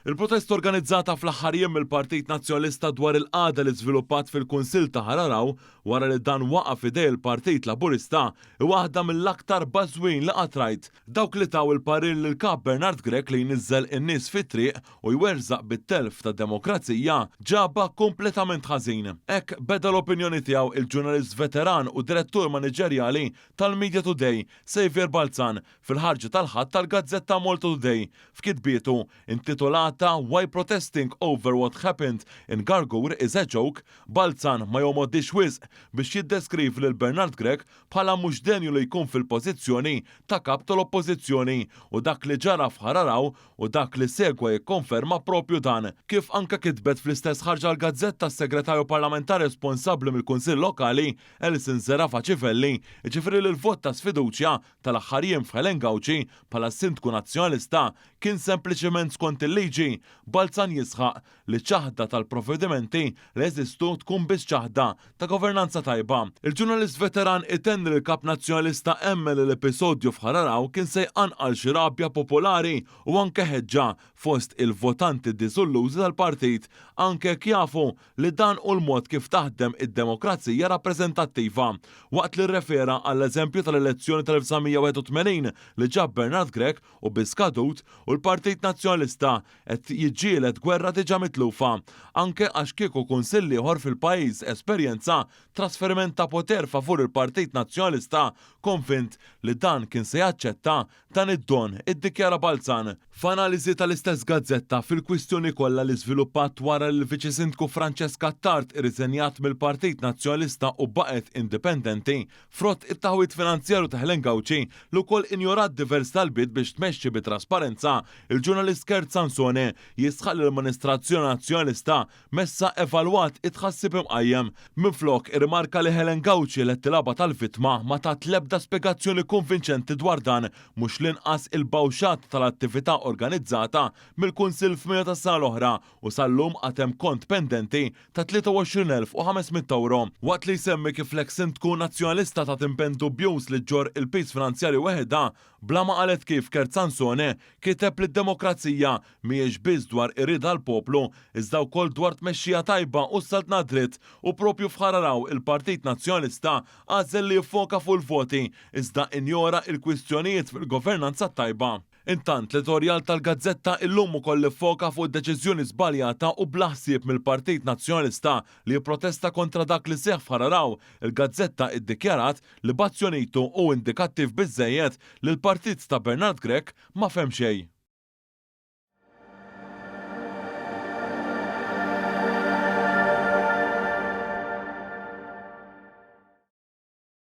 Il-protesta organizzata fl-aħħar jiem mill-Partit Nazzjonalista dwar il-qagħda li żviluppat fil-Kunsill ta' Ħal Għargħur wara li dan waqa' f'idej il-Partit Laburista hi waħda mill-aktar bażwin li qatt rajt. Dawk li taw il-parir lill-Kap Bernard Grech li jniżżel in-nies fit-triq u jwerżaq bit-telf tad-demokrazija ġabha kompletament ħażin. Hekk beda l-opinjoni tiegħu il-ġurnalist veteran u direttur maniġerjali tal-Media Today, Saviour Balzan, fil-ħarġa tal-Ħadd tal-gazzetta Malta Today, f'kitbietu intitolata Why Protesting Over What Happened in Gargour Is a Joke, Balzan ma jomgħodix wisq biex jiddeskrivi lil Bernard Grech bħala mhux denju li jkun fil-pożizzjoni ta' Kap tal-Oppożizzjoni u dak li ġara f'Ħararaw u dak li segwa jikkonferma proprju dan. Kif anke kitbet fl-istess ħarġa l-gazzetta s-Segretarju Parlamentari responsabbli mill-Kunsill Lokali, Alison Zerafa Civelli, jiġifieri li l-vot ta' sfiduċja tal-aħħar jiem f'Helen Gauci bħala Sindku Nazzjonalista kien sempliċement skont il-liġi, Balzan jisħaq li ċaħda tal-provvedimenti li jeżistu tkun biss ċaħda ta' governanza tajba. Il-ġurnalist veteran itenni li l-Kap Nazzjonalista emmen li l-episodju f'Ħararaw kien se jqanqal xi rabja popolari u anke ħeġġa fost il-votanti diżullużi tal-partit anke jekk jafu li dan hu l-mod kif taħdem id-demokrazija rappreżentattiva. Waqt li rrefera għall-eżempju tal-elezzjoni tal-1981 li ġab Bernard Grech u bi skadut u l-Partit Nazzjonalista qed jiġġieled gwerra diġà mitlufa. Anke għax kieku kunsill ieħor fil-pajjiż esperjenza trasferiment ta' poter favur il-Partit Nazzjonalista konvint li dan kien se jaċċetta dan id-don, iddikjara Balzan. F'analiżi tal-istess gazzetta fil-kwistjoni kollha li żviluppat wara li l-Viċi Sindku Francesca Attard irriżenjat mill-Partit Nazzjonalista u baqgħet indipendenti, frott it-taħwid finanzjarju ta' Helen Gauci li wkoll injorat diversi talbiet biex tmexxi bi trasparenza, il-ġurnalist Kurt Sansone jisħaq li l-amministrazzjoni Nazzjonalista messha evalwat it-tħassib imqajjem. Minflok, irrimarka li Helen Gauci li qed tilgħabha tal-vittma ma tat l-ebda spjegazzjoni konvinċenti dwar dan, mhux l-inqas il-bawxat tal-attività organizzata mill-Kunsill f'Mejju tas-sena l-oħra u sal-lum għad hemm kont pendenti ta' 23,500 ewro. Waqt li jsemmi kif l-eks Sindku Nazzjonalista tat impenn dubjuż li ġġorr il-piż finanzjarju weħidha, bla ma qalet kif Kurt Sansone kiteb li d-demokrazija mhijiex biss dwar ir-rieda l-poplu, iżda wkoll dwar tmexxija tajba u s-saltna dritt, u proprju f'Ħararaw il-Partit Nazzjonalista għażel li jiffoka fuq il-voti, iżda injora il-kwistjonijiet fil-governanza t-tajba. Intant, l-editorjal tal-gazzetta Illum ukoll iffoka fuq id-deċiżjoni żbaljata u bla ħsieb mill-Partit Nazzjonalista li jipprotesta kontra dak li seħħ f'Ħararaw, il-gazzetta iddikjarat li b'azzjonitu hu indikattiv biżżejjed li l-partit ta' Bernard Grech ma fehem xejn.